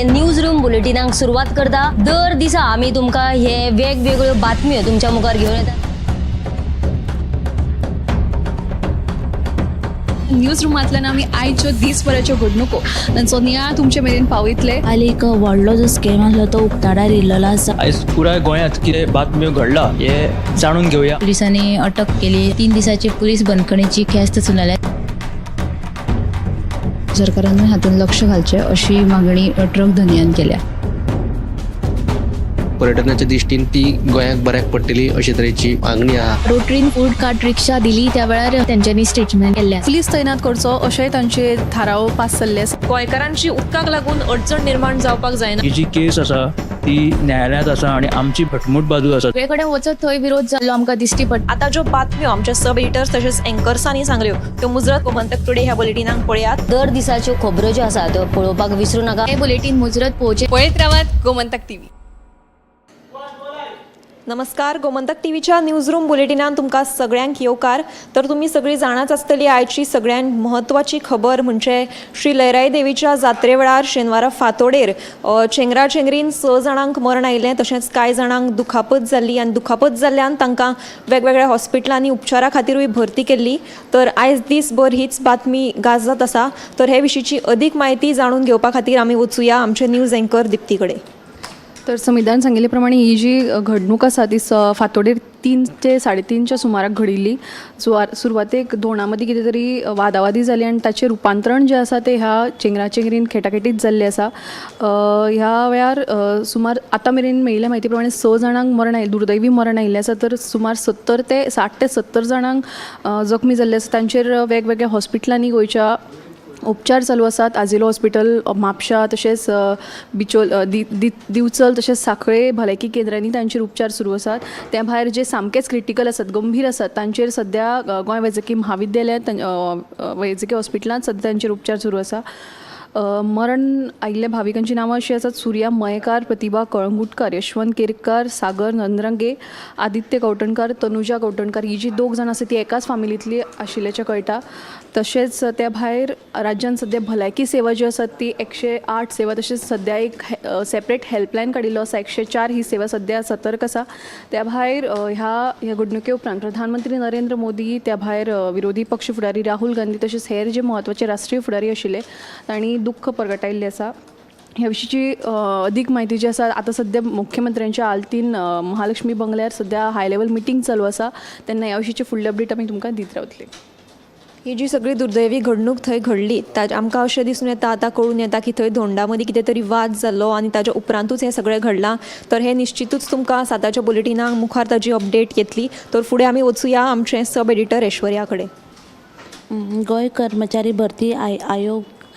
News room बुलेटिनाक सुरवात करता. दर दिसा आमी तुमकां हे वेगवेगळ्यो बातम्यो तुमच्या मुखार घेवन येता. न्यूज रुमांतल्यान आमी आयच्यो दीसभराच्यो घडणुको तांचो नियाळ तुमचे मेरेन पावयतले. काल एक व्हडलो जो स्कॅम आसलो तो उक्ताडार येयल्लो आसा. आयज पुराय गोंयांत कितें बातम्यो घडला हे जाणून घेवया. पुलिसांनी अटक केली. 3 दिसाची पुलीस बंदखणीची ख्यास्त सुनायल्या. सरकारानूय हातूंत लक्ष घालचें अशी मागणी ट्रक धनयान केल्या. पर्यटनाच्या दृश्टीन ती गोंयाक बऱ्याक पडटली अशे तरेची मागणी आहा. रोटरीन फूड कार्ट रिक्षा दिली त्या वेळार तेंच्यांनी स्टेटमेंट केल्लें. पुलीस तैनात करचो अशेंय तांचे थाराव पास जाल्ले आसा. गोंयकारांची उदकाक लागून अडचण निर्माण जावपाक जायना. ही जी केस आसा ती न्यायालयांत आसा आनी आमची घटमूट बाजू आसा. सगळे कडेन वचत थंय विरोध जाल्लो आमकां दिश्टी पडटा. आतां ज्यो बातम्यो आमच्या सब एडिटर्स तशेंच एंकर्सांनी सांगल्यो त्यो मुजरत गोमंतक टुडे ह्या बुलेटिनाक पळयात. दर दिसाच्यो खबरो ज्यो आसा त्यो पळोवपाक विसरू नाका. हे बुलेटीन मुजरत पळोवचें. पळयत रावात गोमंतक टीव्ही. नमस्कार, गोमंतक टीव्हीच्या न्यूज रूम बुलेटिनान तुमकां सगळ्यांक येवकार. तर तुमी सगळीं जाणाच आसतली आयची सगळ्यांत म्हत्वाची खबर म्हणजे श्री लयराई देवीच्या जात्रे वेळार शेनवारा फांतोडेर चेंगरा चेंगरीन 6 जाणांक मरण आयलें, तशेंच कांय जाणांक दुखापत जाल्ली आनी दुखापत जाल्ल्यान तांकां वेगवेगळ्या हॉस्पिटलांनी उपचारा खातीरूय भरती केल्ली. तर आयज दीसभर हीच बातमी गाजत आसा. तर हे विशींची अदीक म्हायती जाणून घेवपा खातीर आमी वचुया आमचे न्यूज एंकर दिप्ती कडेन. तर संविधान सांगिल्ले प्रमाणे ही जी घडणूक आसा ती फांतोडेर 3 ते 3:30च्या सुमाराक घडिल्ली. सुरवातेक दोना मदीं कितें तरी वादावादी जाली आनी ताचें रुपांतरण जें आसा तें ह्या चेंगरा चेंगरीन खेटाखेटीत जाल्लें आसा. ह्या वेळार सुमार आतां मेरेन मेळिल्ल्या म्हायती प्रमाणे 6 जाणांक मरण आयिल्लें, दुर्दैवी मरण आयिल्लें आसा. तर सुमार 60 ते 70 जाणांक जखमी जाल्ले आसा. तांचेर वेगवेगळ्या हॉस्पिटलांनी गोंयच्या उपचार चालू आसात. आजिलो हॉस्पिटल म्हापशा, तशेंच बिचोल, दिवचल, तशेंच सांखळे भलायकी केंद्रांनी तांचेर उपचार सुरू आसात. त्या भायर जे सामकेच क्रिटिकल आसात, गंभीर आसात, तांचेर सद्या गोंय वैजकी म्हाविद्यालयांत, वैजकी हॉस्पिटलांत सद्या तांचेर उपचार सुरू आसा. मरण आयिल्ल्या भाविकांची नांवां अशीं आसात: सुर्या मयेकार, प्रतिभा कळंगुटकार, यशवंत केरकार, सागर नंदरंगे, आदित्य कवठणकार, तनुजा कवठणकार. ही जी 2 जाणां आसा ती एकाच फामिलींतली आशिल्ल्याचें कळटा. तशेंच त्या भायर राज्यान सद्या भलायकी सेवा जी आसा ती 108 सेवा, तशेंच सद्या एक सेपरेट हेल्पलायन काडिल्लो आसा. 104 ही सेवा सद्या सतर्क आसा. त्या भायर ह्या घडणुके उपरांत प्रधानमंत्री नरेंद्र मोदी, त्या भायर विरोधी पक्ष फुडारी राहुल गांधी, तशेंच हेर जे म्हत्वाचे राष्ट्रीय फुडारी आशिल्ले तांणी दुख्ख परगटायिल्लें आसा. ह्या विशींची अदीक म्हायती जी आसा आतां सद्या मुख्यमंत्र्यांच्या आल्तीन महालक्ष्मी बंगल्यार सद्या हाय लेवल मिटींग चालू आसा. तेन्ना ह्या विशींची फुडली अपडेट आमी तुमकां दीत रावतली. ही जी सगळी दुर्दैवी घडणूक थंय घडली आमकां अशें दिसून येता, आतां कळून येता की थंय धोंडा मदीं कितें तरी वाद जाल्लो आनी ताच्या उपरांतूच हें सगळें घडलां. तर हें निश्चितूच तुमकां 7च्या बुलेटिनाक मुखार ताजी अपडेट येतली. तर फुडें आमी वचुया आमचें सब एडिटर ऐश्वर्या कडेन. गोंय कर्मचारी भरती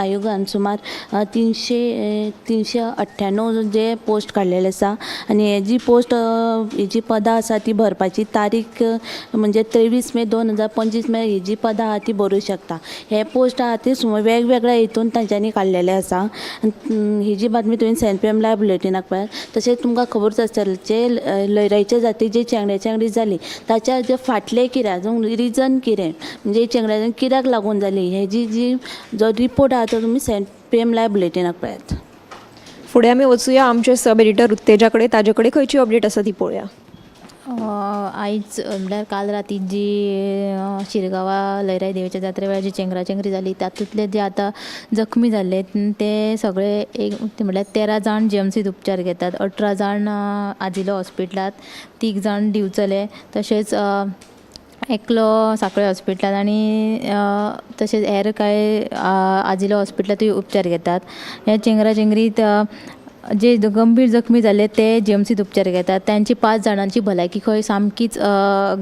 आयोगान सुमार 398 जे पोस्ट काडलेले आसा आनी हे जी पोस्ट, ही जी पदां आसा ती भरपाची तारीख म्हणजे 23 मे 2025 मेरेन ही जी पदां आहा ती भरूं शकता. हे पोस्ट आहा ते सुमार वेगवेगळ्या हितून तांच्यांनी काडलेले आसा. ही जी बातमी तुवें 7 PM live बुलेटिनाक पळयात. तशेंच तुमकां खबरूच आसतलें जे लयराईच्या जाती जे चेंगड्या चेंगडी जाली ताच्या जे फाटलें कितें अजून रिजन कितें, म्हणजे चेंगड्या कित्याक लागून जाली, हेजी जी जो रिपोर्ट आहा तो तुमी 7 PM live बुलेटिनाक पळयात. फुडें आमी वचुया आमचे सब एडिटर उत्तेजा कडेन, ताजे कडेन खंयची अपडेट आसा ती पळोवया. आयज म्हणल्यार काल राती जी शिरगांवा लयराई देवीच्या जात्रे वेळार जी चेंगरा चेंगरी जाली तातूंतले जे आतां जखमी जाल्ले ते सगळे एक म्हणल्यार 13 जाण GMCत उपचार घेतात, 18 जाण आजिलो हॉस्पिटलांत, 3 जाण दिवचले, तशेंच एकलो सांखळे हॉस्पिटलांत आनी तशेंच हेर कांय आजिलो हॉस्पिटलांतूय उपचार घेतात. ह्या चेंगरा चेंगरीत जे गंभीर जखमी जाल्ले ते GMCत उपचार घेतात. तांची 5 जाणांची भलायकी खंय सामकीच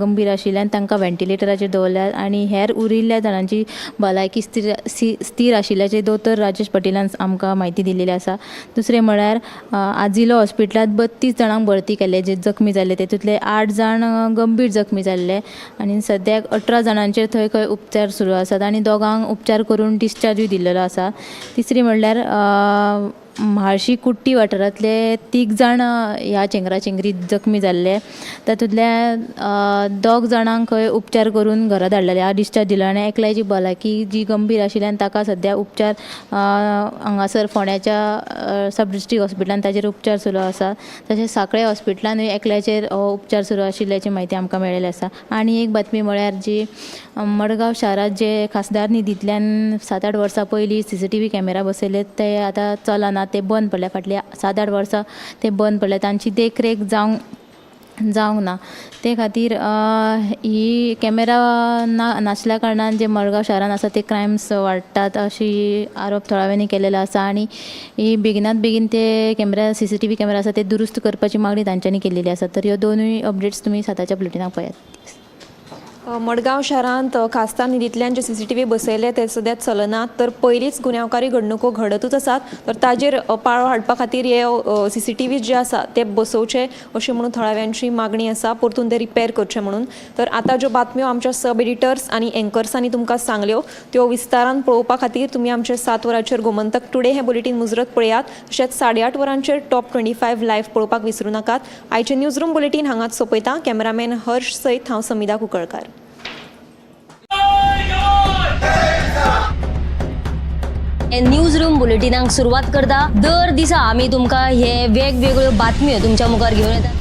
गंभीर आशिल्ल्यान तांकां व्हेंटिलेटराचेर दवरल्यात आनी हेर उरिल्ल्या जाणांची भलायकी स्थिर आशिल्ल्याचें दोतोर राजेश पटेलान आमकां म्हायती दिल्ली आसा. दुसरें म्हळ्यार आजिलो हॉस्पिटलांत 32 जाणांक भरती केल्ले जे जखमी जाल्ले, तेतूंतले 8 जाण गंभीर जखमी जाल्ले आनी सद्याक 18 जाणांचेर थंय खंय उपचार सुरू आसात आनी 2 उपचार करून डिस्चार्जूय दिल्लो आसा. तिसरी म्हणल्यार म्हाळशी कुट्टी वाठारांतले तीग जाण ह्या चेंगराचेंगरीत जखमी जाल्ले. तातूंतल्या 2 जाणांक खंय उपचार करून घरा धाडलेले, डिस्चार्ज दिलो आनी एकल्याची भलायकी जी गंभीर आशिल्ल्यान ताका सद्या उपचार हांगासर फोंड्याच्या सब डिस्ट्रिक्ट हॉस्पिटलान ताचेर उपचार सुरू आसा. तशेंच सांखळे हॉस्पिटलानूय एकल्याचेर उपचार सुरू आशिल्ल्याची म्हायती आमकां मेळिल्ली आसा. आनी एक बातमी म्हळ्यार जी मडगांव शारांत जे खासदार निधींतल्यान 7-8 वर्सां पयलीं CCTV camera बसयले ते आतां चलना, ते बंद पडल्या. फाटल्या 7-8 वर्सां ते बंद पडले, तांची देखरेख जावंक ना. ते खातीर ही कॅमेरा नासल्या कारणान जे मडगांव शारान आसा ते क्रायम्स वाडटात अशी आरोप थळाव्यांनी केलेलो आसा आनी ही बेगिनात बेगीन ते कॅमेरा CCTV camera आसा ते दुरुस्त करपाची मागणी तांच्यांनी केलेली आसा. तर ह्यो दोनूय अपडेट्स तुमी 7च्या बुलेटिनाक पळयात. मडगांव शारांत खासदार निधींतल्यान जे CCTV बसयले ते सद्या चलनात, तर पयलींच गुन्यांवकारी घडणुको घडतूच आसात, तर ताजेर पाळो हाडपा खातीर हे CCTV जे आसा ते बसोवचे अशें म्हणून थळाव्यांची मागणी आसा, परतून ते रिपेर करचे म्हणून. तर आतां ज्यो बातम्यो आमच्या सब एडिटर्स आनी एंकर्सांनी तुमकां सांगल्यो त्यो विस्तारान पळोवपा खातीर तुमी आमचे 7 वरांचेर गोमंतक टुडे हें बुलेटीन मुजरत पळयात. तशेंच 8:30 वरांचेर टॉप 25 लायव्ह पळोवपाक विसरूं नाकात. आयचें न्यूज रूम बुलेटीन हांगाच सोंपयता. कॅमेरामॅन हर्ष सयत हांव समिधा कुंकळकार. न्यूज रूम बुलेटिनाक सुरवात करता. दर दिसा आमी तुमकां हे वेगवेगळ्यो बातम्यो तुमच्या मुखार घेवन येतात.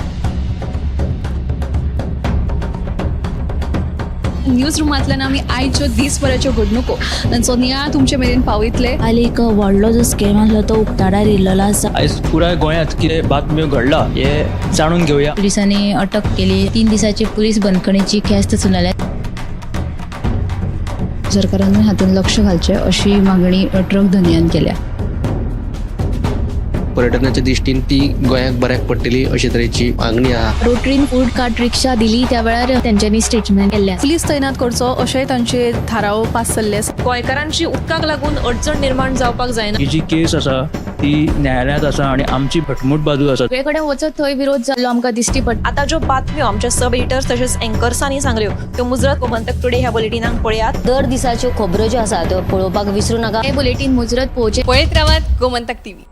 न्यूज रुमांतल्यान आमी आयच्यो दीसभराच्यो घडणुको तांचो नियाळ तुमचे मेरेन पावयतले. काल एक व्हडलो जो स्कॅम आसलो तो उक्ताडार येयल्लो आसा. आयज पुराय गोंयांत कितें बातम्यो घडला हे जाणून घेवया. पुलिसांनी अटक केली. 3 दिसाची पुलीस बंदखणीची ख्यास्त सुनायल्या. सरकारानूय हातूंत लक्ष घालचें अशी मागणी ट्रक धनयान केल्या. पर्यटनाच्या दृश्टीन ती गोंयाक बऱ्याक पडटली अशे तरेची मागणी आहा. रोटरीन फूड कार्ट रिक्षा दिली त्या वेळार तेंच्यांनी स्टेटमेंट केल्लें. पुलीस तैनात करचो अशेंय तांचे थाराव पास जाल्ले आसा. गोंयकारांची उदकाक लागून अडचण निर्माण जावपाक जायना. ही जी केस आसा ती न्यायालयांत आसा आनी आमची घटमूट बाजू आसा. सगळे कडेन वचत थंय विरोध जाल्लो आमकां दिश्टी पडटा. आतां ज्यो बातम्यो आमच्या सब एडिटर्स तशेंच एंकर्सांनी सांगल्यो त्यो मुजरत गोमंतक टुडे ह्या बुलेटिनाक पळयात. दर दिसाच्यो खबरो ज्यो आसा त्यो पळोवपाक विसरूं नाका. हें बुलेटीन मुजरत पळोवचें. पळयत रावात गोमंतक टीव्ही.